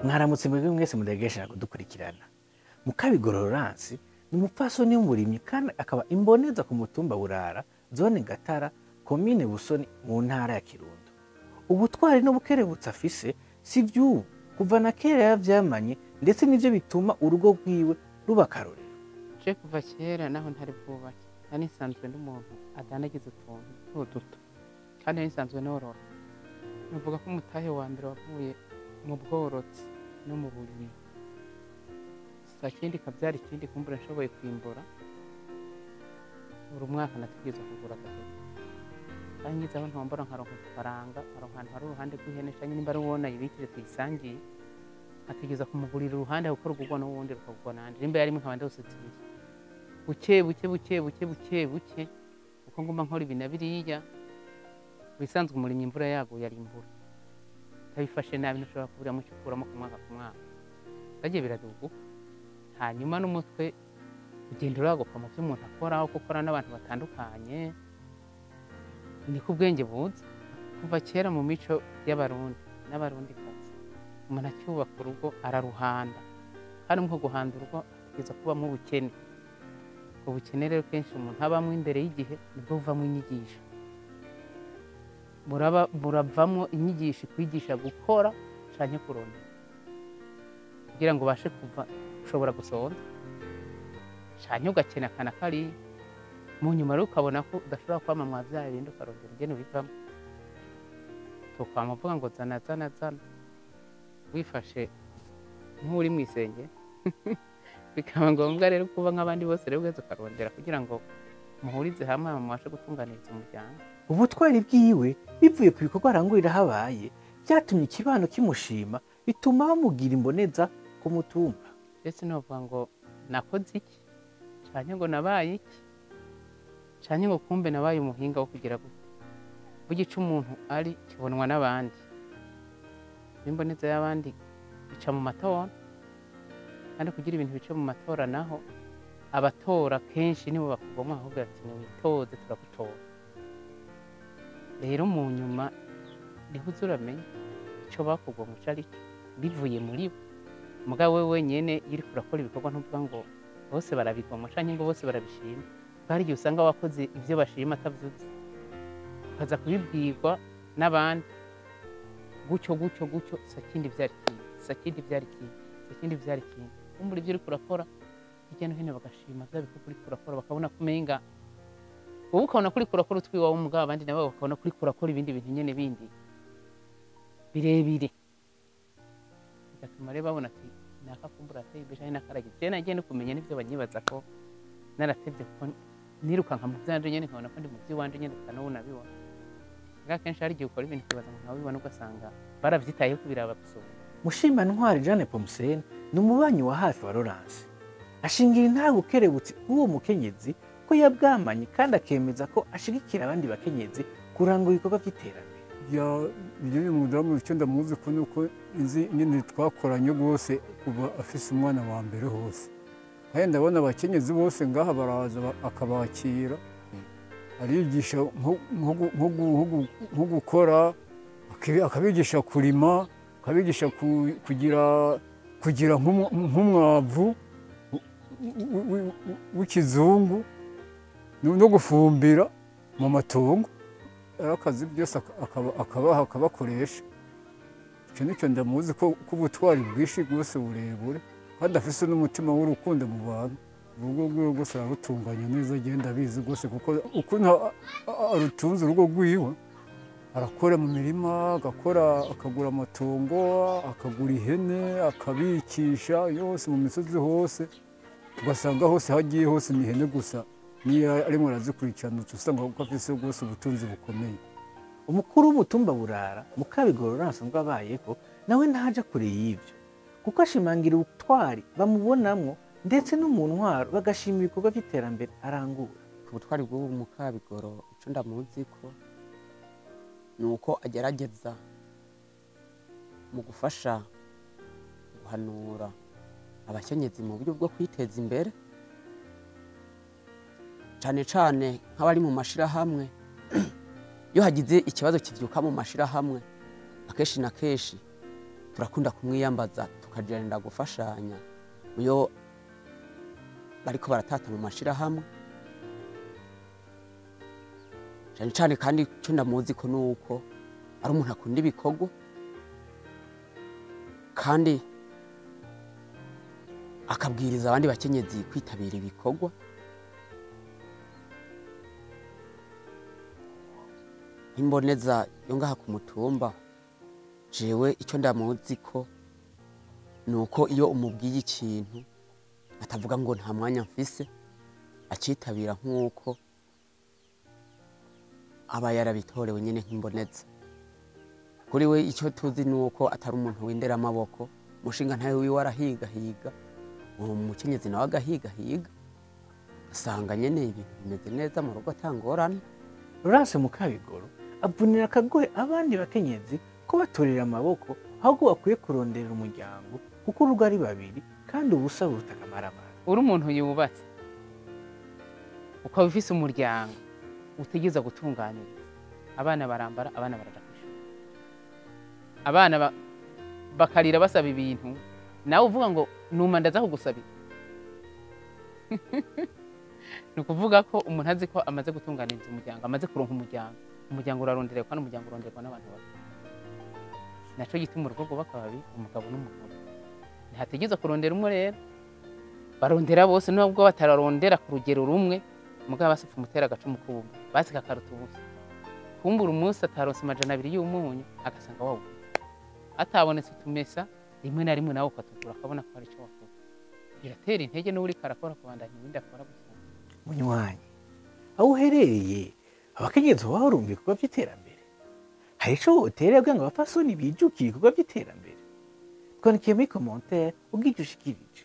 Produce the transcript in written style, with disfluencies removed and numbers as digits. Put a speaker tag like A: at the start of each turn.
A: Mwaramutse mwebwe mwese mudegesha kudukurikirana. Mukabigoro Laurence ni umupfasoni w'umurimyi kandi akaba imboneza ku mutumba Burara, zone Gatara, komine Busoni mu ntara ya Kirundo. Ubutwari n'ubukerebutsi afise si ivy'ubu, kuva na kera yaravyamanye, ndetse nivyo bituma urugo rwiwe ruba akarorero.
B: Je kuva kera naho ntari bwubake, nari nsanzwe n'umuntu adandagiza utuntu duto duto, kandi nari nsanzwe norora. Nuvuga ko umutahe wa mbere wavuye mu bworozi no mu burimyi. Sa kindi kabyara ikindi kumbura nshoboye kwimbura, buri mwaka nategerezwa kugura agahene. Kandi ngize aho ntombora nkaronka udufaranga, nkaronka ahantu hari uruhande rw'ihene canke nimba ari uwo nayibikije tuyisangiye, nkategerezwa kumugurira uruhande kuko rugurwa n'uwundi rukagurwa nanje. Nimba yarimwe nkaba ndose zibiri. Buke buke buke buke buke buke, uko nguma nkora ibi na biriya, bisanzwe umurimyi imvura yaguye arimbura. Utabifashe nabi ntushobora kuburamwo ico ukuramo ku mwaka ku mwaka. Vyagiye biraduga. Hanyuma n'umutwe ugenda uraguka mu vyo umuntu akora, uko ukora n'abantu batandukanye, niko ubwenge buza. Kuva kera mu mico y'Abarundi n'Abarundikazi, umuntu acyubaka urugo araruhanda, kandi mu guhanda urugo ategerezwa kubamwo ubukene. Ubukene rero kenshi umuntu abamwo imbere y'igihe nibwo buvamwo inyigisho. Buravamwo inyigisho ikwigisha gukora canke kurondera, kugira ngo ubashe kuva ushobora gusonza canke ugakena akana kariya. Mu nyuma rero ukabona ko udashobora kwama mwa vya bindi, ukarondera ingene ubivamwo. Tukwama uvuga ngo zana zana zana, wifashe nk'uri mw'isenge. Bikaba ngombwa rero kuba nk'abandi bose rero ugeze ukarondera kugira ngo muhurize hamwe mubashe gutunganiriza umuryango.
A: Ubutwari bwiwe bivuye ku bikorwa arangurira habaye byatumye ikibano kimushima, bituma bamugira imboneza ku mutumba.
B: Ndetse novuga ngo nakoze iki canke ngo nabaye iki canke ngo kumbe nabaye umuhinga wo kugira gute. Burya ico umuntu ari kibonwa n'abandi, n'imboneza y'abandi ica mu matora, kandi kugira ibintu bice mu matora naho abatora kenshi nibo bakugomwa, ahubwo ati niwitoze turagutora. Rero mu nyuma niho uza uramenya ico bakugomwa ico ari cyo bivuye muri bo. Mugabo wewe wenyene iyo uriko urakora ibikorwa ntuvuga ngo bose barabigomwa canke ngo bose barabishima. Kuko hari igihe usanga wakoze ivyo bashima atavyuzi, ukaza kubibwirwa n'abandi gutyo gutyo gutyo, sakindi vyari kimwe, sakindi vyari kimwe, sakindi vyari kimwe. Kumbura ivyo uriko urakora hirya no hino bagashima vya bikorwa uriko urakora, bakabona ko umenga wowe ukabona ko uriko urakora utwiwawe, mugabo abandi nabo bakabona ko uriko urakora ibindi bintu nyene bindi birebire, bigatuma rero babona ati naka kumbura ateye imbere canke nakaragize. Je nagiye no kumenya n'ivyo banyibaza ko naratevye, kuko nirukanka mu vyanje nyene nkabona ko ndi mu vy'iwanje nyene ata n'ubu nabibona. Mbwa kenshi hari igihe ukora ibintu ukibaza ngo ntawubibona, ugasanga baravyitayeho kubiraba gusumba.
A: Mushimantwari Jeanne Pomuseni ni umubanyi wa hafi wa Laurence. Ashingira intahe ubukerebutsi bw'uwo mukenyezi ko yabwamanye, kandi akemeza ko ashigikira abandi bakenyezi kurangura ibikorwa vy'iterambere.
C: Ibyo mudamu icyo ndamuzi ko nuko inzi nyine twakoranye rwose kuva afise umwana wa mbere hose. Kandi ndabona abakenyezi bose ngaha baraza akabakira, arigisha nko gukora, akabigisha kurima, akabigisha kugira nk'umwavu w'ikizungu no gufumbira mu matongo. Akazi byose akabaha akabakoresha. Icyo nicyo ndamuzi ko ubutwari bwinshi rwose burebure, kandi afise n'umutima w'urukundo mu bantu. Urugo rwiwe rwose ararutunganya neza, agenda abizi rwose, kuko ukuntu arutunze urugo rwiwe, arakora mu mirima, agakora, akagura amatongo, akagura ihene, akabikisha yose mu misozi hose, ugasanga hose hagiye hose ni ihene gusa. Niyo arimo arazikurikirana usanga ko afise rwose ubutunzi bukomeye.
A: Umukuru w'umutumba Burara Mukabigoro Laurence ngo abayeko nawe ntaja kure y'ivyo, kuko ashimangira ubutwari bamubonamwo ndetse no mu ntwaro bagashima ibikorwa vy'iterambere arangura.
D: Ubutwari bw'ubu Mukabigoro ico ndamuzi ko ni uko agerageza mu gufasha guhanura abakenyezi mu buryo bwo kwiteza imbere, cane cane nk'abari mu mashirahamwe. Iyo hagize ikibazo kivyuka mu mashirahamwe, akenshi na kenshi Turakunda kumwiyambaza, tukagenda gufashanya iyo bariko baratata mu mashirahamwe cyane cyane. Kandi icyo ndamuzi ko nuko ari umuntu akunda ibikorwa kandi akabwiriza abandi bakenyezi kwitabira ibikorwa. Nk'imboneza yo ngaha ku mutumba, jewe icyo ndamuzi ko ni uko iyo umubwiye ikintu atavuga ngo nta mwanya mfise, acitabira nk'uko aba yarabitorewe nyine nk'imboneza. Kuri we icyo tuzi ni uko atari umuntu windera amaboko. Umushinga ntawe wiwe arahigahiga, uwo mukenyezi nawe agahigahiga, usanga nyine ibintu bimeze neza mu rugo atangorane.
A: Laurence Mukabigoro avunira akagohe abandi bakenyezi ko batorera amaboko, ahubwo bakwiye kurondera umuryango, kuko urugo ari babiri kandi ubusa buruta akamaramara.
B: Uri umuntu yubatse, ukaba ufise umuryango utegereza gutunganiriza abana, barambara, abana baraja kw'ishuri, abana bakarira basaba ibintu, nawe uvuga ngo numa ndaza kugusabira. Ni ukuvuga ko umuntu azi ko amaze gutunganiriza umuryango, amaze kuronka umuryango. Umuryango urarondererwa, kandi umuryango uronderwa n'abantu babiri. Naco gituma urugo rwubakwa babiri, umugabo n'umugore. Ntihategerezwa kurondera umwe rero, barondera bose, nubwo batararondera ku rugero rumwe. Mugabo basipfa umutera agacumu k'ubumwe, basika akaruta ubusa. Kumbura umunsi ataronse 200 y'umunyu, agasanga wawuguze, atabonetse utumesa rimwe na rimwe nawe ukatugura, akabona ko hari icyo wakoze. Biratera intege n'uriko arakora kubandanya ibindi akora gusa.
A: Munywanyi, aho uherereye, abakenyezi baba barumva ibikorwa by'iterambere? Hari ico woterera kugira ngo abapfasoni bijukiye ibikorwa by'iterambere? Twandikiye muri commentaire ubw'icyo ushikirije.